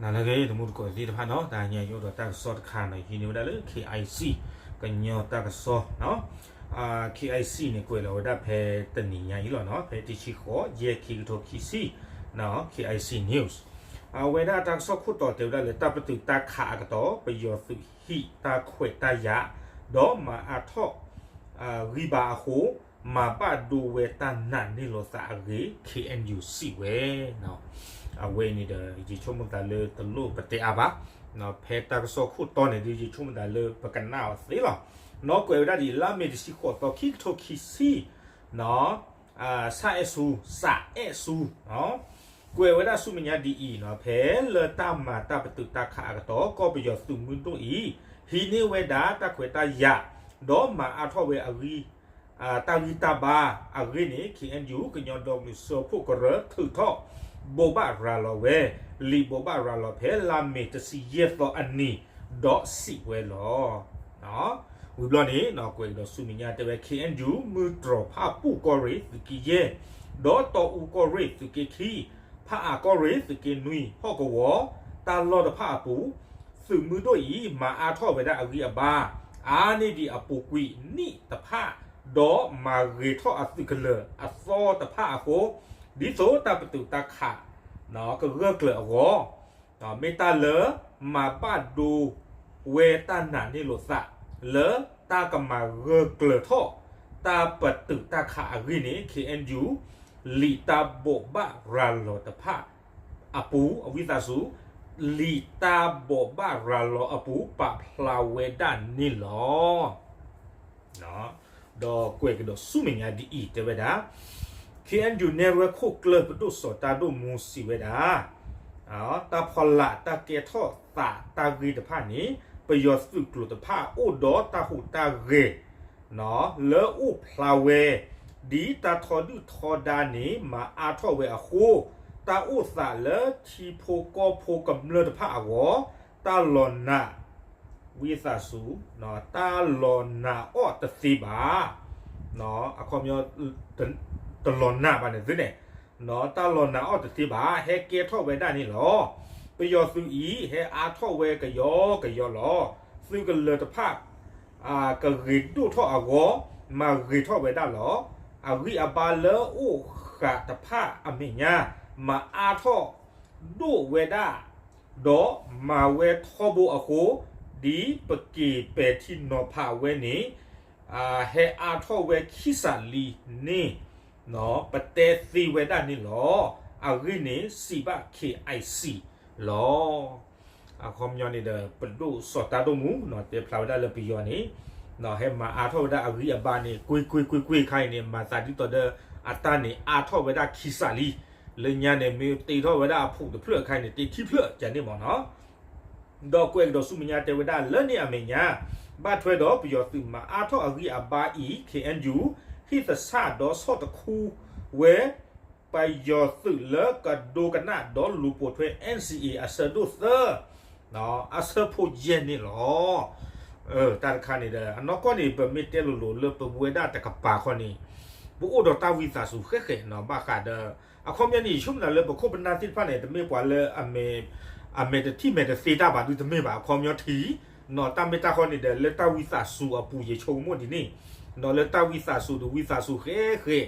နၤလၢအဂ့ၤ တံၤသကိးသ့ၣ်တဖၣ်နီၤ, တဟါညါယအိၣ်ဒီးတၢ်ကစီၣ်တခါနီၤ, ဟံးန့ၢ်ဝဲဒၣ်လၢ KIC ကညီတၢ်ကစီၣ်နီၤ, KIC န့ၣ် ကွဲးလီၤဝဲဒၣ်ဖဲတနံၤညါအံၤလီၤနီၤ, ဖဲတဆံဃိး ယဲၢ် ခံကထိခံဆံ, KIC News အဝဲဒၣ်တၢ်ကစီၣ်ခိၣ်တီတဲဝဲဒၣ်လၢတၢ်ပတုာ်တၢ်ခးအကတီၢ် ပယီၤသုးဟံးတၢ်ခွဲးတၢ်ယာ် ဒီးမၤအါထီၣ် ဂံၢ်ဘါအဃိ မၤဘၣ်ဒိဝဲတၢ်နာ်န့ၢ်လိာ်သးအဂ့ၢ် KNU စံးဝဲ အဝဲအံၤန့ၣ်ဒီး ယဆိကမိၣ်သးလၢတလိၣ်ပတဲအါဘၣ်, ဖဲတၢ်ကစီၣ်ခိၣ်တီန့ၣ်ဒီး ယဆိကမိၣ်သးလၢပကနၣ်အီၤသ့လီၤ. နီၤ ကွဲးဝဲဒၣ်ဒ်အံၤ လါမ့ၤတဆံဃိးသီ ခံကထိခံဆံ စးအဲၣ်စူ စးအဲၣ်စူ ကွဲးဝဲဒၣ်ဆူမဲာ်ညါဒ်အံၤနီၤ, ဖဲလၢတၢ်မၤတၢ်ပတုာ်တၢ်ခးအကတီၢ် ကီၢ်ပယီၤသုးမုၢ်ဒိၣ်အံၤ ဟံးန့ၢ်ဝဲဒၣ်တၢ်ခွဲးတၢ်ယာ် ဒီးမၤအါထီၣ်ဝဲအဂံၢ် တၢ်ဂံၢ်တၢ်ဘါအဂ့ၢ်န့ၣ် KNU ကညီဒီကလုာ်စၢဖှိၣ်ကရၢ ထုးထီၣ်ဘိးဘၣ်ရၤလီၤဝဲ, လံာ်ဘိးဘၣ်ရၤလီၤဖဲလါမ့ၤတဆံယဲၢ်သီအနံၤ ဒီးစံးဝဲလီၤ. ဝံၤဘျီန့ၣ် ကွဲးကဒီးဆူမဲာ်ညါတဲဝဲ KNU မုၢ်တြီၤဖၣ်ပူၣ်ကီၢ်ရ့ၣ် သုးက့ယဲၢ်, ဒီးတီအူကီၢ်ရ့ၣ် သုးက့ခံ, ဖၣ်အၣ်ကီၢ်ရ့ၣ် သုးက့နွံ ဟီၣ်ကဝီၤ တၢ်လီၢ်တဖၣ်အပူၤ သုးမုၢ်ဒိၣ်အံၤ မၤအါထီၣ်ဝဲဒၣ်အဂံၢ်အဘါ အါန့ၢ်ဒံးအပူၤကွံာ်နံၣ်တဖၣ်, ဒီးမၤဂ့ၤထီၣ်အသုးကလၢၤအသီတဖၣ်အဃိ, ဒ်သိးတၢ်ပတုာ်တၢ်ခး ကဂၢၢ်ကျၢၤအဂီၢ်, မ့ၢ်တၢ်လၢမၤဘၣ်ဒိဝဲတၢ်နာ်န့ၢ်လိာ်သး လၢတၢ်ကမၤဂၢၢ်ကျၢၤထီၣ် တၢ်ပတုာ်တၢ်ခးအဂ့ၢ်န့ၣ် KNU လံာ်တၢ်ဘိးဘၣ်ရၤလီၤတဖၣ် အပူၤ အဝံသးစူၤ လံာ်တၢ်ဘိးဘၣ်ရၤလီၤအပူၤ ပာ်ဖျါဝဲဒၣ်န့ၣ်လီၤ. ဒီးကွဲးကဒီးဆူမဲာ်ညါဒ်အံၤ တဲဝဲဒၣ် KNU နဲၣ်ရွဲၣ်ခိၣ်ကျၢၢ်ပဒိၣ်စီၤတၢ်ဒိၣ်မူစံးဝဲဒၣ် တၢ်ဖီလာ်တၢ်ကဲထီၣ်သးတၢ်ဂ့ၢ်တဖၣ်န့ၣ် ပယီၤသုးကျိၤတဖၣ်အိၣ်ဒီးတၢ်ဟူးတၢ်ဂဲၤ လၢအိၣ်ဖျါဝဲ ဒ်တၢ်ထီဒုၣ်ထီဒါန့ၣ် မၤအါထီၣ်ဝဲအဃိ တၢ်အိၣ်သးလၢထံဖိကီၢ်ဖိကမျၢၢ်တဖၣ်အဂီၢ် တၢ်လီၤနာ် ဝံသးစူၤ တၢ်လီၤနာ်အီၤတသ့ဘၣ်. အခီပညီ တလီၤနာ်ဘၣ်န့ၣ်သုန့ၣ် တၢ်လီၤနာ်အီၤတသ့ဘၣ် ဟဲကဲထီၣ်ဝဲဒၣ်န့ၣ်လီၤ. ပယီၤသုးအံၤ ဟဲအါထီၣ်ဝဲကယီကယီလီၤ. သုးကလၢၤတဖၣ် ကဂ့ၤဒိၣ်ထီၣ်အဂီၢ် မၤဂ့ၤထီၣ်ဝဲဒၣ်လီၤ. အဂံၢ်အဘါလၢအိၣ်ဃာ်တဖၣ်အမဲာ်ညါ မၤအါထီၣ်ဒိၣ်ဝဲဒၣ် ဒီးမၤဝဲထီဘိအဃိ ဒ်ပက့ၤပဲာ်ထံနီၤဖးဝဲန့ၣ် ဟဲအါထီၣ်ဝဲခံစးလံန့ၣ် ပတဲသ့ဝဲဒၣ်န့ၣ်လီၤ. အဂ့ၢ်န့ၣ် စံးဘၣ် KIC လီၤ. အခီပညီန့ၣ်ဒီး ပဒိၣ်စီၤတၢ်ဒိၣ်မူ တဲဖျါဝဲဒၣ်လၢပယီၤန့ၣ် ဟဲမၤအါထီၣ်ဝဲဒၣ်အဂံၢ်အဘါန့ၣ် ကွ့ၢ်ကွ့ၢ်ကွ့ၢ်ကွ့ၢ်ခါအံၤန့ၣ် မၤသးဒ်သိးဒီး အတၢ်န့ၣ်အါထီၣ်ဝဲဒၣ်ခံစးလံ, လၢညါန့ၣ် မ့ၢ်တ့ထီၣ်ဝဲဒၣ်အဖုၣ်တဖျၢၣ်အခါန့ၣ် တ့ခံဖျၢၣ်ကန့ၣ်မ့ၢ်နီၤ. ဒီးကွဲးကဒီးဆူမဲာ်ညါတဲဝဲဒၣ်လၢန့ၣ်အမဲာ်ညါ ဘၣ်ထွဲဒီးပယီၤသုးမၤအါထီၣ်အဂံၢ်အဘါအံၤ KNU ဟံၣ်သဆၣ်ဒီးဆီၣ်တခူဝဲ ပယီၤသုးလၢကဒိကနၣ်ဒီးလူၤပိာ်ထွဲ NCA အဆၢဒိၣ်သၢ အဆၢဖိယဲၢ်န့ၣ်လီၤ. တၢ်တခါန့ၣ်ဒီး အနီၢ်ကီၢ်န့ၣ် ပမ့ၢ်တဲလိၤလိၤလၢပဝဲဒၣ်တကပၤခီန့ၣ် ပအိၣ်ဒီးတၢ်ဝံသးစူၤဃဲဃဲနီၤ ဘၣ်ဃးဒီး အခီပညီန့ၣ် ယဆိကမိၣ်လၢပခိၣ်ပနၢ်သ့ၣ်တဖၣ်န့ၣ် တမ့ၢ်ပှၤလၢ အမဲာ်တထံၣ်မဲာ်တသ့တၢ်ဘၣ်ဒုးတမ့ၢ်ဘၣ် အခီပညီထံး နီၤ တၢ်မ့ၢ်တၢ်ခီန့ၣ်ဒီး လၢတၢ်ဝံသးစူၤအပူၤ ယဆိကမိၣ်ဒ်န့ၣ် နီၤ လၢတၢ်ဝံသးစူၤဒီးဝံသးစူၤဃဲဃဲ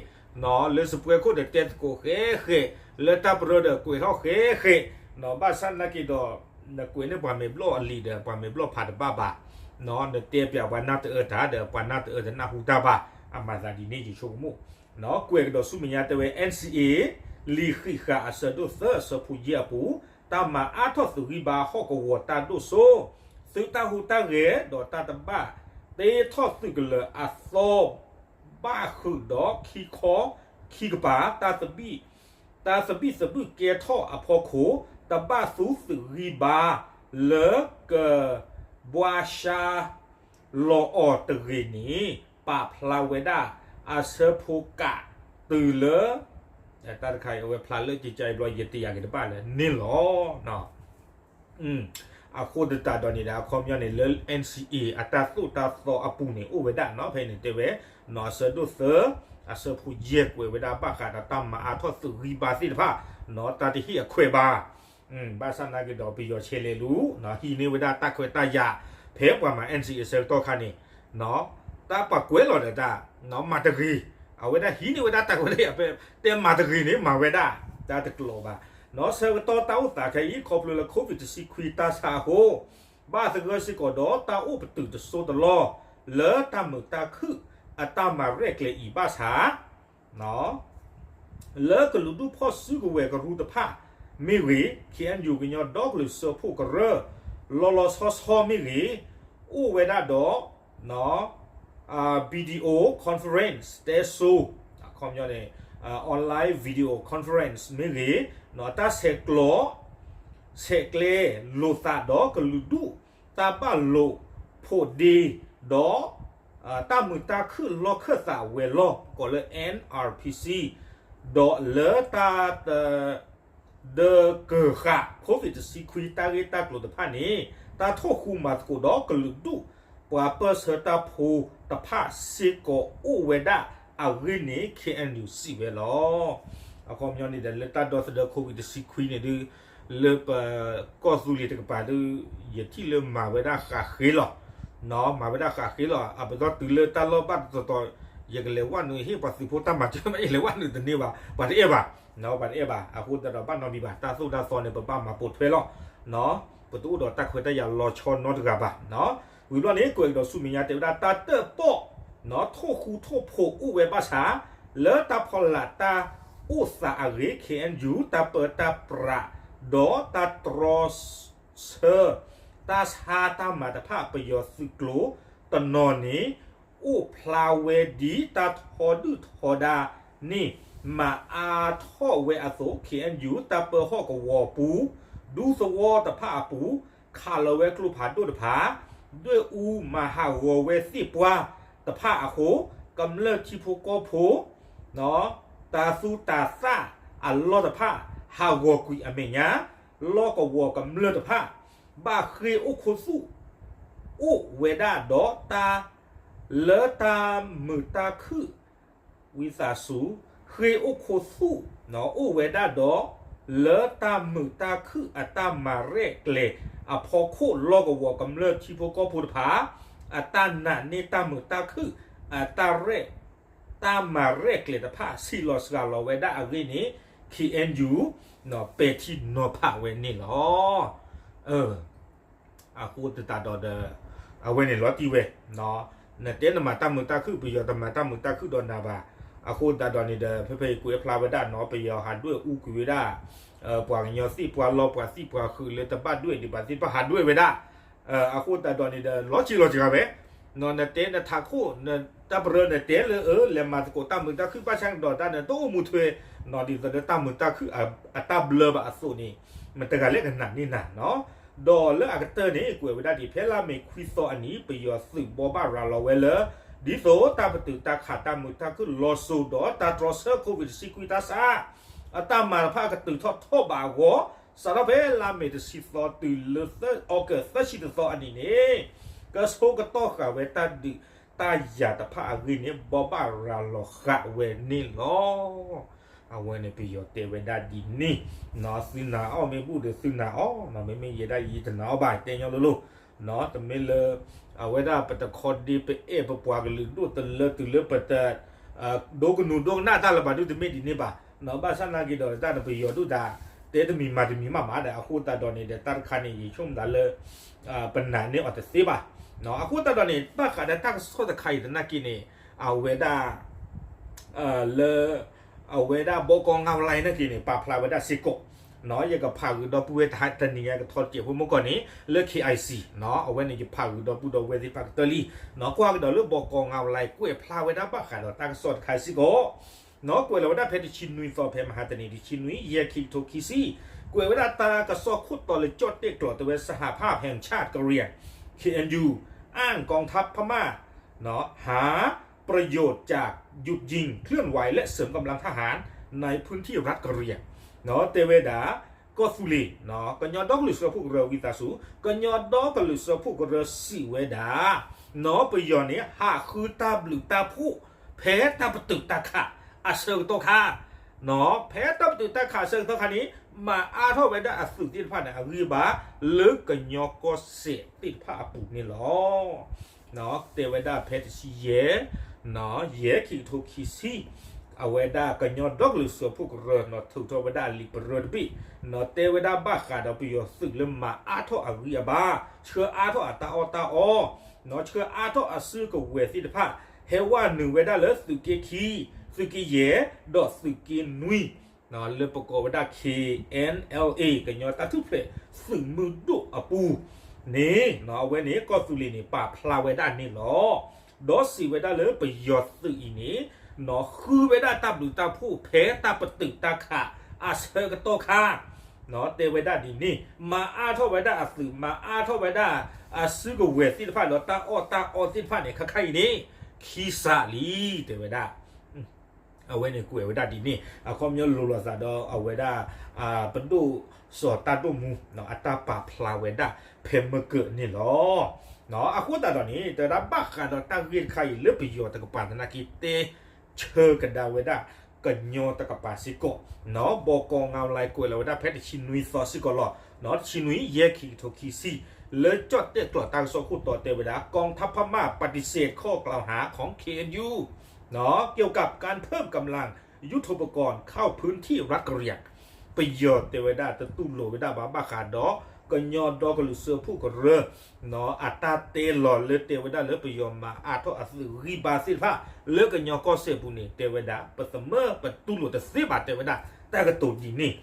နီၤ လၢစပွဲခိၣ်ဒီးတဲသကိးဃဲဃဲ လၢတၢ်ပရၢဒီးကွဲးထီၣ်ဃဲဃဲ နီၤ ဘၣ်ဆၣ်နာ်က့ဒီး နကွဲးန့ၢ်ပှၤမဲာ်ဘျီၣ်အလံာ်ဒီး ပှၤမဲာ်ဘျီၣ်ဖးတဘၣ်ဘၣ် နီၤ နတဲပျးပှၤနၢ်တအၢတၢ်ဒီး ပှၤနၢ်တအၢတနၢ်ဟူတၢ်ဘၣ် အမၤသးဒ်န့ၣ် ယဆိကမိၣ် နီၤ ကွဲးကဒီးဆူမဲာ်ညါတဲဝဲ NCA လံာ်ဃံးဃာ်အဆၢဒိၣ်သၢ အဆၢဖိယဲၢ်အပူၤ တၢ်မၤအါထီၣ်သုးဂံၢ်ဘါဟီၣ်ကဝီၤတၢ်ဒိၣ်စိ သုးတၢ်ဟူးတၢ်ဂဲၤ ဒီးတၢ်တဘၣ်တ့ထီၣ်သုးကလၢၤအသီ ဘၣ်ဃုာ်ဒီးခံခီခံကပၤ တၢ်သဘံၣ် တၢ်သဘံၣ်သဘုၣ်ကဲထီၣ်အဖီခိၣ် တဘၣ်သူသုးဂံၢ်ဘါလၢကဘှါရှါလီၤအီၤတဂ့ၤန့ၣ် ပာ်ဖျါဝဲဒၣ်အဆၢဖိကးတုၤလၢ တၢ်တခါအံၤ အဝဲဖျါလၢကကါအံၤဘျီ ယတယာ်က့ၤတဘၣ်လၢန့ၣ်လီၤ. အဃိသတးဒီးန့ၣ်ဒီး အခီပညီန့ၣ် လၢ NCA အတၢ်သိၣ်တၢ်သီအပူၤန့ၣ် အိၣ်ဝဲဒၣ်နီၤ ဖဲန့ၣ်တဲဝဲ နီၤ အဆၢဒိၣ်သၢ အဆၢဖိယဲၢ်ကွဲးဝဲဒၣ်ဘၣ်ဃးဒီးတၢ်မၤအါထီၣ်သုးဂံၢ်ဘါသ့ၣ်တဖၣ် နီၤ တၢ်တဟ့ၣ်အခွဲးဘၣ် ဘၣ်ဆၣ်နာ်က့ဒီးပယီၤဆဲးလဲၤလူၤ ဟံးန့ၢ်ဝဲဒၣ်တၢ်ခွဲးတၢ်ယာ် ဖဲပှၤမၤ N C A အဆၢကတီၢ်ခါန့ၣ် တၢ်ပှၤကွဲးလီၤဒီးတၢ် မၤတဂ့ၤ, အဝဲဒၣ်ဟံးန့ၢ်ဝဲဒၣ်တၢ်ခွဲးတၢ်ယာ်ဖဲ တဲမၤတဂ့ၤန့ၣ် မၤဝဲဒၣ် တၢ်တကျိၤဘၣ်. ဆၢကတီၢ်တၢ်အိၣ်သးခဲအံၤ ခီဖျိလၢ COVID တဆံခွံတၢ်ဆါအဃိ ဘၣ်သဂၢၢ်စ့ၢ်ကီးဒီးတၢ်အိၣ်ပတုာ်တစိၢ်တလီၢ် လၢတၢ်မုာ်တၢ်ခုၣ်အတၢ်မၤရဲၣ်ကျဲၤအံၤဘၣ်ဆၣ် လၢကလုာ်ဒူၣ်ဖီၣ်စုကဝဲၤကရူၢ်တဖၣ်မ့ၢ်ဂ့ၤ, K N U ကညီဒီကလုာ်စၢဖှိၣ်ကရၢ လီၤလီၤဆီဆီမ့ၢ်ဂ့ၤ, အိၣ်ဝဲဒၣ်ဒီး video conference တဲစိ, အခီပညီန့ၣ် online video conference မ့ၢ်ဂ့ၤ, တၢ်ဆဲးကျိး ဆဲးကျဲလိာ်သးဒီးကလုာ်ဒူၣ် တၢ်ဘၣ်လိာ်ဖိးဒ့ ဒီး တၢ်မုာ်တၢ်ခုၣ်လီၢ်ခၢၣ်သးဝဲၤလီၢ် ကိးလၢ N R P C ဒီးလၢတၢ် ဒၢးကၢၤဃာ် COVID တဆံခွံတၢ်ဂ့ၢ်တၢ်ကျိၤတဖၣ်န့ၣ် တၢ်ထိၣ်ဃူမၤသကိးဒီးကလုာ်ဒူၣ် ပှၤပၢၢ်ဆၢတၢ်ဖိတဖၣ်စ့ၢ်ကီးအိၣ်ဝဲဒၣ်အဂ့ၢ်န့ၣ် K N U စံးဝဲလီၤ. အခီပညီန့ၣ်ဒီး လၢတၢ်ဒီသဒၢ COVID တဆံခွံန့ၣ်ဒုး လၢပကီၢ်သူလ့ၤတကပၤဒုး ယထံၣ်လၢမၤဝဲဒၣ်ဃးဃ့လီၤ, မၤဝဲဒၣ်ဃးဃ့လီၤ. အပတီၢ်တုၤလၢတၢ်လီၢ်ဘၣ်တတီၤတီၤ ယကလဲၤဝဲနုာ်ဟ့ၣ်ပှၤသုးဖိတၢ်မၤစၢၤ ယလဲၤဝဲနုာ်တန့ၢ်ဘၣ်, ပှၤတအဲၣ်ဘၣ်, ပှၤတအဲၣ်ဘၣ်. အဃိသတးဒီးဘၣ်နီတမံၤဘၣ်, တၢ်သိၣ်တၢ်သီန့ၣ် ပဘၣ်မၤပိာ်ထွဲလီၤ. ပတအိၣ်ဒီးတၢ်ခွဲးတၢ်ယာ်လီၤဆီနီတဂၤဘၣ်. ဝံၤဘျီန့ၣ် ကွဲးကဒီးဆူမဲာ်ညါတဲဝဲဒၣ် တၢ်တၢၣ်ပီၣ် ထိၣ်ဃူထိၣ်ဖိးအိၣ်ဝဲဘၣ်ဆၣ် လၢတၢ်ဖီလာ်တၢ်အိၣ်သးအဂ့ၢ် K N U တၢ်ပၢတၢ်ပြး ဒီးတၢ်တြီဆၢ တၢ်ဆါတၢ်မၤတဖၣ် ပယီၤသုးကျိၤတနီၤန့ၣ် အိၣ်ဖျါဝဲဒ်တၢ်ထီဒုၣ်ထီဒါန့ၣ် မၤအါထီၣ်ဝဲအသိး K N U တၢ်ပၢဟီၣ်ကဝီၤပူၤ ဒူသဝီတဖၣ်အပူၤ ခးလီၤဝဲကျိဖးဒိၣ်တဖၣ် ဒွဲၣ်အူမၤဟးဂီၤဝဲသ့ၣ်ပှၢ်တဖၣ်အဃိ ကမျၢၢ်ထံဖိကီၢ်ဖိ တၢ်သူၣ်တၢ်သၣ်အလီၢ်တဖၣ် ဟးဂီၤကွံာ်အမဲာ်ညါ လီၢ်ကဝီၤကမျၢၢ်တဖၣ် ဘၣ်ဃ့ၢ်အိၣ်ခူသူၣ် အိၣ်ဝဲဒၣ်ဒီးတၢ် လၢတၢ်မုာ်တၢ်ခုၣ် ဝံသးစူၤ ဃ့ၢ်အိၣ်ခူသူၣ် အိၣ်ဝဲဒၣ်ဒီး လၢတၢ်မုာ်တၢ်ခုၣ်အတၢ်မၤရဲၣ်ကျဲၤအဖီခိၣ် လီၢ်ကဝီၤကမျၢၢ်ထံဖိကီၢ်ဖိတဖၣ် အတၢ်နာ်န့ၢ်တၢ်မုာ်တၢ်ခုၣ်အတၢ်ရဲၣ် တၢ်မၤရဲၣ်ကျဲၤတဖၣ် ဆံးလီၤစှၤလီၤဝဲဒၣ်အဂ့ၢ်န့ၣ် K N U ပဲာ်ထံနီၤဖးဝဲန့ၣ်လီၤ. အဃိသတးဒီးဒီး အဝဲန့ၣ်လီၤတံၢ်ဝဲ, နတဲနမၤတၢ်မုာ်တၢ်ခုၣ် ပယီၤတမၤတၢ်မုာ်တၢ်ခုၣ်ဒီးနၤဘၣ်. အဃိသတးဒီးန့ၣ်ဒီး ဖဲဖဲအံၤကွဲးဖျါဝဲဒၣ်နီၤ ပယီၤဟးဒွဲၣ်အူကွံာ်ဝဲဒၣ် ပှၤကညီသ့ၣ်ပှၢ်လီၤ ပှၤသံၣ်ပှၤဃုာ်လၢတဘၣ်ဒွဲၣ်ဒံးဘၣ်သ့ၣ်တဖၣ်ဟးဒွဲၣ်ဝဲဒၣ်. အဃိသတးဒီးန့ၣ်ဒီး လီၤစံးလီၤစှၤဝဲ, နတဲနထးခိၣ် တၢ်ပရၢနတဲလၢအၢ လဲၤမၤသကိးတၢ်မုာ်တၢ်ခုၣ်ဘၣ်ဆၣ်ကဒီးတၢ်န့ၣ် တအိၣ်မူထွဲ ဒ်သိးလၢတၢ်မုာ်တၢ်ခုၣ်အတၢ်ဘျၢဘၣ်အသိးန့ၣ် မတဂၤလဲၣ်ကနာ်န့ၢ်နၤနီၤ. ဒီးလၢအကတၢၢ်န့ၣ် ကွဲးဝဲဒၣ်ဒ်ဖဲလါမ့ၤခွံသီအနံၤ ပယီၤသုးဘိးဘၣ်ရၤလီၤဝဲလၢ ဒ်သိးတၢ်ပတုာ်တၢ်ခးတၢ်မုာ်တၢ်ခုၣ်လီၤစိၤဒီးတၢ်တြီဆၢ COVID တဆံခွံတၢ်ဆါ အတၢ်မၤတဖၣ်ကတုၤထီၣ်ထီၣ်ဘးအဂီၢ် စးထီၣ်ဖဲလါမ့ၤတဆံသီတုၤလၢ August သၢဆံတသီအနံၤန့ၣ် ကဆိကတီၢ်ဃာ်ဝဲတၢ်ဒုးတၢ်ယၤတဖၣ်အဂ့ၢ်န့ၣ် ဘိးဘၣ်ရၤလီၤဃာ်ဝဲန့ၣ်လီၤ. အဝဲန့ၣ်ပယီၤတဲဝဲဒၣ်ဒ်န့ၣ်, သုနာ်အီၣ်မ့ၢ်ဘူၣ်ဒီးသုနာ်အီၣ်, မ့မ့ၢ်ယဲဒၣ်ယတနာ်အီၣ်ဘၣ် တဲညီလိၤလိၤ, တမ့ၢ်လၢ အဝဲဒၣ်ပတခီဒ့ပအဲၣ်ပပှၤကလုာ်ဒိၣ်တလၢတုၤလၢပတ ဒိကနူၤဒိကနၣ်တၢ်လၢၤဘၣ်ဒုးတမ့ၢ်ဒ်န့ၣ်ဘၣ်. ဘၣ်ဆၣ်နာ်က့ဒီးတၢ်န့ၣ်ပယီၤဒုၣ်ဒါ တဲတမံၤမၤတမံၤမးမးဒီး အဃိသတးဒီးန့ၣ်ဒီး တၢ်တခါန့ၣ် ယဆိကမိၣ်သးလၢ ပနာ်န့ၢ်အီၤတသ့ဘၣ်. အဃိသတးဒီးန့ၣ် ဘၣ်ဃးဒီးတၢ်ကစီၣ်တခါအံၤသနာ်က့န့ၣ် အဝဲဒၣ် လၢ အဝဲဒၣ်ဘီကီၢ်ငါးလါနာ်က့န့ၣ် ပာ်ဖျါဝဲဒၣ်စ့ၢ်ကီး, ယကဖးဂုာ်ဒီပုၢ်ဝဲၢ်တနံၤညါကထီတစဲးဖိမုၢ်ကီၢ်န့ၣ် လၢ K I C အဝဲန့ၣ် ယဖးဂုာ်ဒီပုၢ်ဒီဝဲၢ်သ့ၣ်တဖၣ်ကတၢၢ်လံ, ကွၢ်ကဒီးလၢဘီကီၢ်ငါးလါ ကွဲးဖျါဝဲဒၣ်ဘၣ်ဃးဒီးတၢ်ကစီၣ်တခါစ့ၢ်ကီး ကွဲးလီၤဝဲဒၣ်ဖဲတဆံနွံသီ ဖဲမဟါတနံၤ တဆံနွံ ယဲၢ်ခံကထိခံဆံ, ကွဲးဝဲဒၣ်တၢ်ကစီၣ်ခိၣ်တီလၢကၠီၣ်တဲၣ်ကျိးတဲဝဲ สหภาพแห่งชาติกะเหรี่ยง K N U อ้างกองทัพพม่า หาประโยชน์จากหยุดยิงเคลื่อนไหวและเสริมกำลังทหาร ในพื้นที่รัฐกะเหรี่ยง တဲဝဲဒၣ် ကီၢ်သူလ့ၤ ကညီဒီကလုာ်စၢဖှိၣ်ကရၢဝံသးစူၤ ကညီဒီကလုာ်စၢဖှိၣ်ကရၢစံးဝဲဒၣ် နီၢ်ပယီၤန့ၣ် ဟးဃုတၢ်ဘျုးတၢ်ဖှိၣ် ဖဲတၢ်ပတုာ်တၢ်ခးအဆၢကတီၢ်ခါ, ဖဲတၢ်ပတုာ်တၢ်ခးအဆၢကတီၢ်ခါန့ၣ် မၤအါထီၣ်ဝဲဒၣ်အသုးသ့ၣ်တဖၣ်န့ၣ် အဂံၢ်အဘါလၢကညီကီၢ်စဲၣ်သ့ၣ်တဖၣ်အပူၤန့ၣ်လီၤ. တဲဝဲဒၣ်ဖဲတဆံယဲၢ်, ယဲၢ် ခံကထိခံဆံ, အဝဲဒၣ်ကညီဒီကလုာ်စၢဖှိၣ်ကရၢ ထုးထီၣ်ဝဲဒၣ်အလံာ်ပရၢတဘ့ၣ်, တဲဝဲဒၣ်ဘၣ်ဃးဒီးပယီၤသုးလၢမၤအါထီၣ်အဂံၢ်အဘါ, ဆှၢအါထီၣ်အတၢ်အီၣ်တၢ်အီ, ဆှၢအါထီၣ်အစုကဝဲၤသ့ၣ်တဖၣ်, ဟဲဝဲနုာ်ဝဲဒၣ်လၢသုးက့ခံ, သုးက့ယဲၢ်, ဒီးသုးက့နွံ လၢပကိးဝဲဒၣ် KNLA ကညီတၢ်ထူၣ်ဖျဲးသုးမုၢ်ဒိၣ်အပူၤန့ၣ်, အဝဲန့ၣ်ကီၢ်သူလ့ၤန့ၣ် ပာ်ဖျါဝဲဒၣ်န့ၣ်လီၤ. ဒီးစံးဝဲဒၣ်လၢပယီၤသုးအံၤန့ၣ်, ဃုဝဲဒၣ်တၢ်ဘျုးတၢ်ဖှိၣ်ဖဲတၢ်ပတုာ်တၢ်ခးအဆၢကတီၢ်ခါ, တဲဝဲဒၣ်ဒ်န့ၣ်, မၤအါထီၣ်ဝဲဒၣ်အသုး, မၤအါထီၣ်ဝဲဒၣ်အစုကဝဲၤသ့ၣ်တဖၣ်ဒီးတၢ်အီၣ်တၢ်အီသ့ၣ်တဖၣ်န့ၣ် ခဲခါအံၤန့ၣ် ခံစးလံ, တဲဝဲဒၣ် အဝဲန့ၣ်ကွဲးဝဲဒၣ်ဒ်န့ၣ်, အခီပညီလိၤလိာ်သးဒီးအဝဲဒၣ် ပဒိၣ်စီၤတၢ်ဒိၣ်မူ အတၢ်ပာ်ဖျါဝဲဒၣ်ဖဲမုၢ်ကၢၢ်န့ၣ်လီၤ. အဃိသတးဒီးန့ၣ် တဲဝဲဒၣ်ဘၣ်ဃးဒီးတၢ်ဂ့ၢ်တခါအံၤ လၢပယီၤတကပၤသနာ်က့တဲဆၢကဒါဝဲဒၣ် ကညီတကပၤစ့ၢ်ကီး, ဘီကီ ငါးလါ ကွဲးလီၤဝဲဒၣ်ဖဲတဆံနွံသီစ့ၢ်ကီးလီၤ. တဆံနွံ ယဲၢ် ခံကထိခံဆံ, လၢကၠီၣ်တဲၣ်ကျိာ်တၢ်ကစီၣ်ခိၣ်တီတဲဝဲဒၣ် กองทัพพม่าปฏิเสธข้อกล่าวหาของ เคเอ็นยู เกี่ยวกับการเพิ่มกำลังยุทโธปกรณ์เข้าพื้นที่รัฐกะเหรี่ยง ပယီၤတဲဝဲဒၣ်တတူၢ်လိာ်ဝဲဒၣ်ဘၣ် ဘၣ်ဃးဒီး ကညီဒီကလုာ်စၢဖှိၣ်ကရၢ အတၢ်တဲလီၤလၢတဲဝဲဒၣ်လၢပယီၤမၤအါထီၣ်အသုးဂံၢ်ဘါသ့ၣ်တဖၣ် လၢကညီကီၢ်စဲၣ်ပူၤန့ၣ် တဲဝဲဒၣ် ပသမၢပတူၢ်လိာ်တသ့ဘၣ် တဲဝဲဒၣ် တၢ်ကတိၤဒ်န့ၣ်,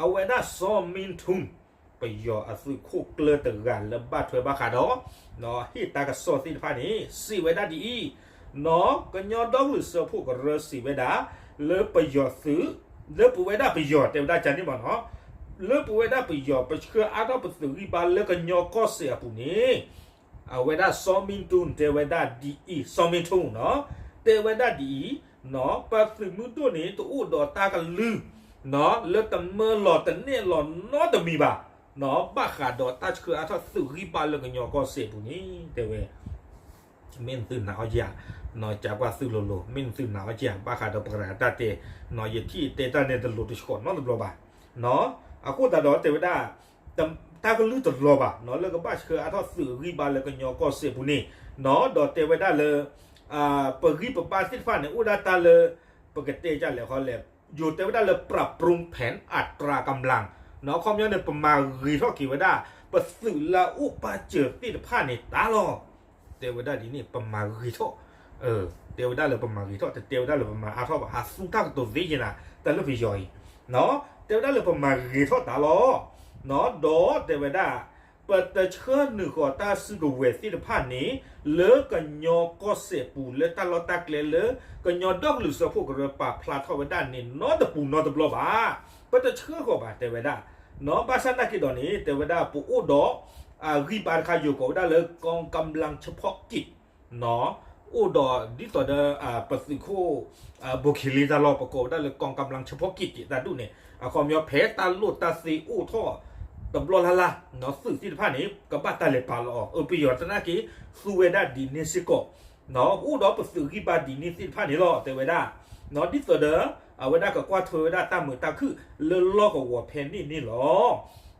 အဝဲဒၣ်စီၤမံထူၣ် ပယီၤအသုးခိၣ်ကျၢၢ်တဂၤလၢဘၣ်ထွဲဘၣ်ဃးဒီး ဟ့ၣ်တၢ်ကစီၣ်သ့ၣ်တဖၣ်န့ၣ် စံးဝဲဒၣ်ဒ်အံၤ, ကညီဒီကလုာ်စၢဖှိၣ်ကရၢစံးဝဲဒၣ် လၢပယီၤသုး, လၢပဝဲဒၣ်ပယီၤ တဲဝဲဒၣ်ကန့ၣ်မ့ၢ်နီၤ, လၢပဝဲဒၣ်ပယီၤ ပဆှၢအါထီၣ်ပသုးဂံၢ်ဘါလၢကညီကီၢ်စဲၣ်အပူၤန့ၣ် အဝဲဒၣ်စီၤမံထူၣ်တဲဝဲဒၣ်ဒ်အံၤ, စီၤမံထူၣ်နီၤ တဲဝဲဒၣ်ဒ်အံၤ, ပသုးမုၢ်ဒိၣ်န့ၣ် တအိၣ်ဒီးတၢ်ကလုၢ် လၢတမၢလီၤတနဲၣ်လီၤနီတမံၤဘၣ်, ဘၣ်ဃးဒီးတၢ်ဆှၢအါထီၣ်သုးဂံၢ်ဘါလၢကညီကီၢ်စဲၣ်ပူၤန့ၣ် တဲဝဲ မ့ၢ်နသုနာ်အီၤဧါ, ကးကွၢ်သုလိၤလိၤ မ့ၢ်နသုနာ်အီၤဧါ ဘၣ်ဃးဒီးပကရၤတၢ်တဲ, ယထံၣ်တဲတၢ်န့ၣ်တလိၤတဆှီနီတဘျီဘၣ်. အဃိသတးဒီးတဲဝဲဒၣ် တၢ်ကလုၢ်တလီၤဘၣ် လၢကဘၣ်ဆှၢအါထီၣ်သုးဂံၢ်ဘါလၢကညီကီၢ်စဲၣ်ပူၤန့ၣ်, ဒီးတဲဝဲဒၣ်လၢ ပဂံၢ်ပဘါသ့ၣ်တဖၣ်န့ၣ် အိၣ်ဒၣ်တၢ်လၢ ပကတဲဒ်လဲၣ်ဃီလဲၣ်, ယိၤတဲဝဲဒၣ်လၢ ปรับปรุงแผนอัตรากำลัง အခီပညီန့ၣ် ပမၤဂ့ၤထီၣ်က့ၤဝဲဒၣ် ပသုးလၢအအိၣ်ပာ်စၢၤသ့ၣ်တဖၣ်န့ၣ်တၢ်လီၤ. တဲဝဲဒၣ်ဒ်န့ၣ် ပမၤဂ့ၤထီၣ်, တဲဝဲဒၣ်လၢပမၤဂ့ၤထီၣ် တတဲဝဲဒၣ်လၢပမၤအါထီၣ်ဘၣ် ဟးသူတၢ်ကတိၤသ့ယဲနၤ တၢ်လၢပယီၤအံၤ, တဲဝဲဒၣ်လၢပမၤဂ့ၤထီၣ်တၢ်လီၤ. ဒီးတဲဝဲဒၣ် ပတဆှၢနုာ်ဃီၤတၢ်စုကဝဲၤသ့ၣ်တဖၣ်န့ၣ် လၢကညီကီၢ်စဲၣ်ပူၤလၢတၢ်လီၢ်တၢ်ကျဲလၢ ကညီဒီကလုာ်စၢဖှိၣ်ကရၢပာ်ဖျါထီၣ်ဝဲဒၣ်န့ၣ် နီတပူၤနီတဘျီဘၣ်. ပတဆှၢဃီၤဘၣ်တဲဝဲဒၣ်, ဘၣ်ဆၣ်သနာ်က့ဒီးန့ၣ် တဲဝဲဒၣ်ပအိၣ်ဒီး အဂံၢ်ဘါတခါယိၤကိးဝဲဒၣ်လၢ กองกำลังเฉพาะกิจ အိၣ်ဒီးဒ်သိးဒီး ပသုးခိၣ် ဘိၣ်ခ့လ့တၢ်လီၢ် ပကိးဝဲဒၣ်လၢ กองกำลังเฉพาะกิจ တၢ်ဒူၣ်န့ၣ် အခီပညီဖဲတၢ်လိၣ်တၢ်သ့အိၣ်ထီၣ်တဘျီလၢ်လၢ် သုးသ့ၣ်တဖၣ်န့ၣ် ကဘၣ်တၢ်လဲၤပာ်လီၤအီၤ ပယီၤသနာ်က့ သူဝဲဒၣ်ဒ်န့ၣ်စ့ၢ်ကီး, အိၣ်ဒီးပသုးဂံၢ်ဘါဒ်န့ၣ်သ့ၣ်တဖၣ်န့ၣ်လီၤ တဲဝဲဒၣ်, ဒ်သိးဒီး အဝဲဒၣ်ကကွၢ်ထွဲဝဲဒၣ်တၢ်မုာ်တၢ်ခုၣ်လၢလီၢ်ကဝီၤဖဲန့ၣ်န့ၣ်လီၤ.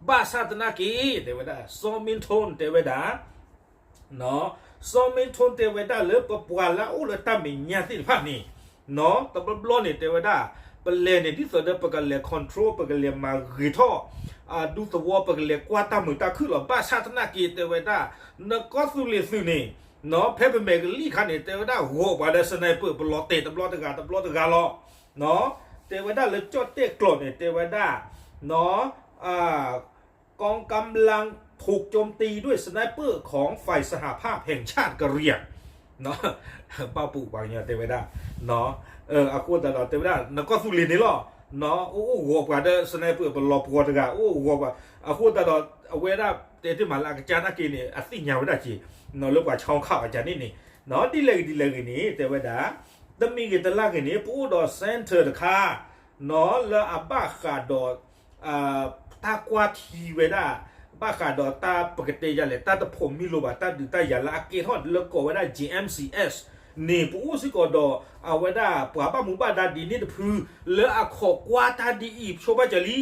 ဘၣ်ဆၣ်သနာ်က့ တဲဝဲဒၣ် စီၤမ့ထူၣ် တဲဝဲဒၣ် စီၤမ့ထူၣ်တဲဝဲဒၣ်လၢပပှၤလၢအအိၣ်လၢတၢ်မဲာ်ညါသ့ၣ်တဖၣ်န့ၣ် တဘျီဘျီန့ၣ် တဲဝဲဒၣ် ပလဲၤန့ၣ် ဒ်သိးဒီးပကလဲၤ control ပကလဲၤမၤဂ့ၤထီၣ် ဒူသဝီ ပကလဲၤကွၢ်တၢ်မုာ်တၢ်ခုၣ်လီၤ. ဘၣ်ဆၣ်သနာ်က့ တဲဝဲဒၣ် နကီၢ်သူလ့ၤသုးန့ၣ် ဖဲပမဲာ်ကလံၣ်ခါန့ၣ် တဲဝဲဒၣ် ဂီၤပှၤဒီး sniper ပလီၤတဲာ်တဘျီတဂၤ တဘျီတဂၤလီၤ. တဲဝဲဒၣ်လၢကၠီၣ်တဲၣ်ကျိာ်န့ၣ် တဲဝဲဒၣ် กองกำลังถูกโจมตีด้วย สไนเปอร์ ของฝ่ายสหภาพแห่งชาติกะเหรี่ยง ဘၣ်ပူၤပှၤကညီတဲဝဲဒၣ် အဃိသတးဒီးတဲဝဲဒၣ် နကီၢ်သူလ့ၤန့ၣ်လီၤ အိၣ်အိၣ်ဂီၤပှၤဒီး sniper ပလီၤပှီၤတဂၤ အိၣ်ဂီၤပှၤ အဃိသတးဒီး အဝဲဒၣ်တဲတ့ၢ်မးလၢအကစၢ်နာ်က့န့ၣ် အသ့ၣ်ညါဝဲဒၣ်က့ၤ လၢပှၤဆီခးအကန့ၣ်န့ၣ် ဒ်လဲၣ်ဂ့ၤဒ်လဲၣ်ဂ့ၤန့ၣ် တဲဝဲဒၣ် တမံၤဂ့ၤတလၢ်ဂ့ၤန့ၣ် ပအိၣ်ဒီး center တခါ လၢအဘၣ်ဃးဒီး တၢ်ကွၢ်ထံဝဲဒၣ် ဘၣ်ဃးဒီးတၢ်ပကတဲယၤလဲၣ် တၢ်တဖိးမံလိာ်ဘၣ် တၢ်ဒုးတၢ်ယၤလၢအကဲထီၣ်လၢကိးဝဲဒၣ် J M C S န့ၣ် ပအိၣ်စ့ၢ်ကီးဒီး အဝဲဒၣ်ပှၤဘၣ်မူဘၣ်ဒါဒ်န့ၣ်တဖု လၢအခီၣ်ကွၢ်တၢ်ဒ်အံၤ ဆိဘၣ်ကၢလံ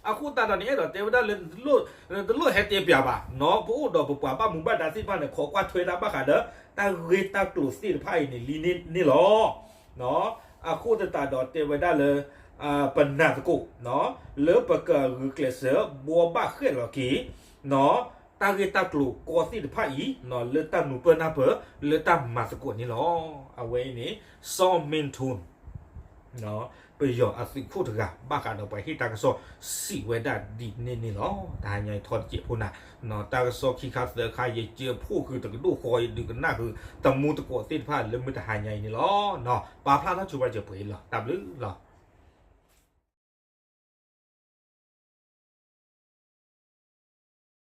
အဃိသတးဒီးန့ၣ် အဲၣ်ဒိးတဲဝဲဒၣ်လၢ တလိၣ်ဟဲတဲပၠးဘၣ်နီၤ, ပအိၣ်ဒီးပပှၤဘၣ်မူဘၣ်ဒါသ့ၣ်တဖၣ်န့ၣ် ခိးကွၢ်ထွဲတၢ်ဘၣ်ဃးဒီး တၢ်ဂ့ၢ်တၢ်ကျိၤသ့ၣ်တဖၣ်အံၤန့ၣ်လံန့ၣ်လီၤ. အဃိသတးဒီးတဲဝဲဒၣ်လၢ ပနာ်သကိး လၢပကဂုာ်ကျဲးစၢး ဘှီဘၣ်ဃဲၣ်လီၤက့ၤ တၢ်ဂ့ၢ်တၢ်ကျိၤကီသ့ၣ်တဖၣ်အံၤ လၢတၢ်နူၤပၢၢ်နၢ်ပၢၢ် လၢတၢ်မၤသကိးန့ၣ်လီၤ. အဝဲအံၤန့ၣ် Saw Min Tun ပယီၤအသုးခိၣ်တဂၤ ဘၣ်ဃးဒီးပှၤဟ့ၣ်တၢ်ကစီၣ်စံးဝဲဒၣ်ဒ်န့ၣ်န့ၣ်လီၤ. တဟါညါအံၤထီတစဲးဖိနၤ, တၢ်ကစီၣ်ခံခါသၢခါ ယစၢဖှိၣ်ဃုာ်တကဒိၣ်ဃီ ယဒုးကနၣ်ဃုာ် တမူသကိးသ့ၣ်တဖၣ်လၢမုၢ်တဟါညါအံၤန့ၣ်လီၤ. ပာ်ဖျါထီၣ်ဆိပာ်စၢၤပှဲၤအံၤလီၤ. တၢ်ဘျုးလီၤ.